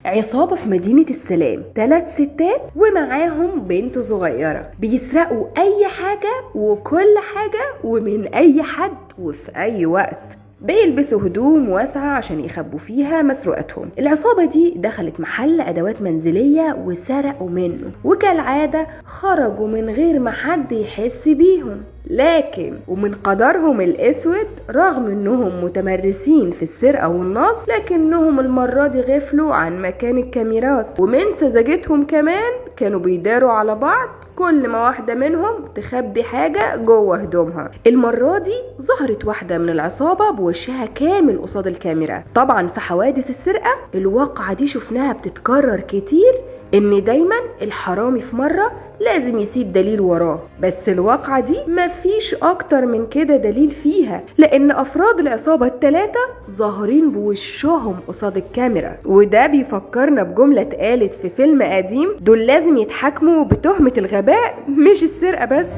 عصابة في مدينة السلام، 3 ستات ومعاهم بنت صغيرة، بيسرقوا أي حاجة وكل حاجة ومن أي حد وفي أي وقت. بيلبسوا هدوم واسعة عشان يخبوا فيها مسروقاتهم. العصابة دي دخلت محل أدوات منزلية وسرقوا منه، وكالعادة خرجوا من غير ما حد يحس بيهم. لكن ومن قدرهم الأسود، رغم انهم متمرسين في السرقة والنصب، لكنهم المرة دي غفلوا عن مكان الكاميرات، ومن سذاجتهم كمان كانوا بيداروا على بعض، كل ما واحدة منهم تخبي حاجة جوه هدومها. المرة دي ظهرت واحدة من العصابة بوشها كامل قصاد الكاميرا. طبعا في حوادث السرقة الواقعة دي شفناها بتتكرر كتير، ان دايما الحرامي في مرة لازم يسيب دليل وراه، بس الواقعة دي مفيش اكتر من كده دليل فيها، لان افراد العصابة ال3 ظاهرين بوشهم قصاد الكاميرا. وده بيفكرنا بجملة اتقالت في فيلم قديم، دول لازم يتحاكموا بتهمة الغباء مش السرقة بس.